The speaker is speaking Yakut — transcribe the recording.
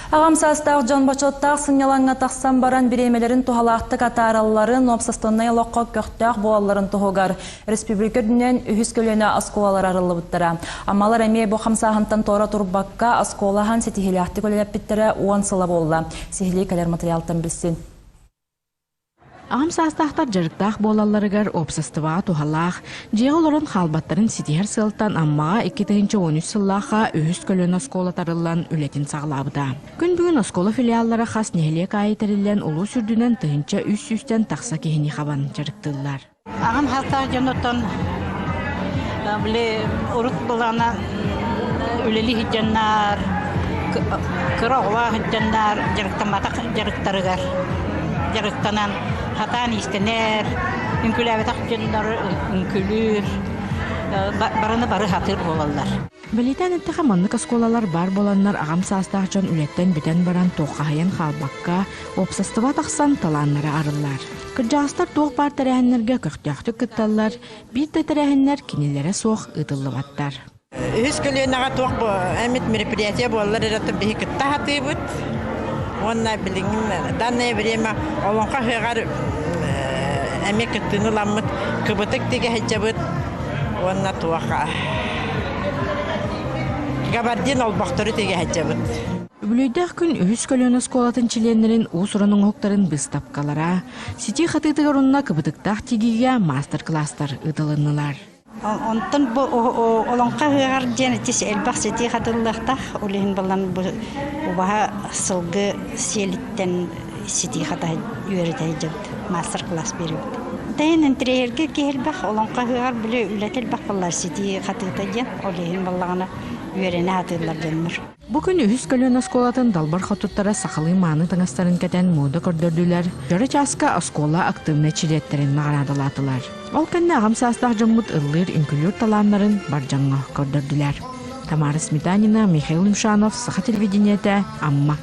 Аҕам саастаах дьон бочуоттаах сынньалаҥҥа тахсан баран бириэмэлэрин туһалаахтык атааралларын, уопсастыбаннай олоххо көхтөөх буолалларын туһугар республика үрдүнэн үһүс көлүөнэ оскуолалар арыллыбыттара. Аммалар эмиэ бу хамсааһынтан туора турбакка оскуола аһан ситиһиилээхтик үлэлэппиттэрэ уон сыла буолла. Сиһилии кэлэр материалтан билсин. Аҕам саастаахтар дьарыктаах буолалларыгар уопсастыбаҕа туһалаах, дьиэҕэ олорон хаалбаттарын ситиһэр сыалтан Аммаҕа 2013 сыллаахха үһүс көлүөнэ оскуола тарыллан үлэтин саҕалаабыта. Күн бүгүн оскуола филиаллара хас нэһилиэк аайы тэриллэн улуус үрдүнэн 1300-тэн тахса киһини хабан дьарыктыыллар. Аҕам саастаах дьонуттан били урут былаана үлэлии сылдьаннар, кыра оҕолоох сылдьаннар дьарыктамматах дьарыктарыгар дьарыктанан хатаан иистэнэр, үҥкүүлээбэтэх дьоннор үҥкүүлүүр, барыны бары сатыыр буолаллар. Бэлиэтээн эттэххэ, маннык оскуолалар баар буоланнар аҕам саастаах дьон үлэттэн бүтэн баран туоххаһыйан хаалбакка, уопсастыба тахсан талааннара арыллар. Кырдьаҕастар туох баар тэрээһиннэргэ көхтөөхтүк кытталлар, биир да тэрээһиннэр кинилэрэ суох ыытыллыбаттар. Үһүс көлүөнэҕэ туох эмит мероприятие буоллар эрэ биһи кытта сатыыбыт. Уонна билигин данное время олоҥхо ыһыаҕар эмиэ кыттыыны ыламмыт кыбытык тигэ сылдьабыт уонна туох габардин олбохтору тигэ сылдьабыт. Үбүлүөйдээх күн үһүс көлүөнэ оскуолатын чилиэннэрин уус-уран оҥоһуктарын быыстапкалара, ситии хатыытыгар уонна кыбытыктаах тигиигэ маастар-кылаастар ыытылыннылар. Онтон бу олоҥхо ыһыаҕар диэн ити элбэх ситии хатыллыахтаах. Ол иһин балан бу убаһа сылгы сиэлиттэн ситии хата үөрэтэ сылдьабыт, мастер-класс биэрэбит. Тэйин интэриэһиргэ киһи элбэх, олоҥхо ыһыаҕар били үлэтэ элбэх буоллар ситии хатыыта диэн, ол иһин баллаҕына үөрэнэ сатыыллар дьоннор. Бу күн үһүс көлүөнэ оскуолатын далбар хотуттара сахалыы мааны таҥастарын кэтэн муода көрдөрдүлэр, дьоро чааска оскуола актыыбынай чилиэттэрин наҕараадалаатылар. Ол кэннэ аҕам саастаах дьоммут ыллыыр, үҥкүүлүүр талааннарын бар дьоҥҥо көрдөрдүлэр. Тамара Сметанина, Михаил Юмшанов, Саха телевидениетэ, Амма.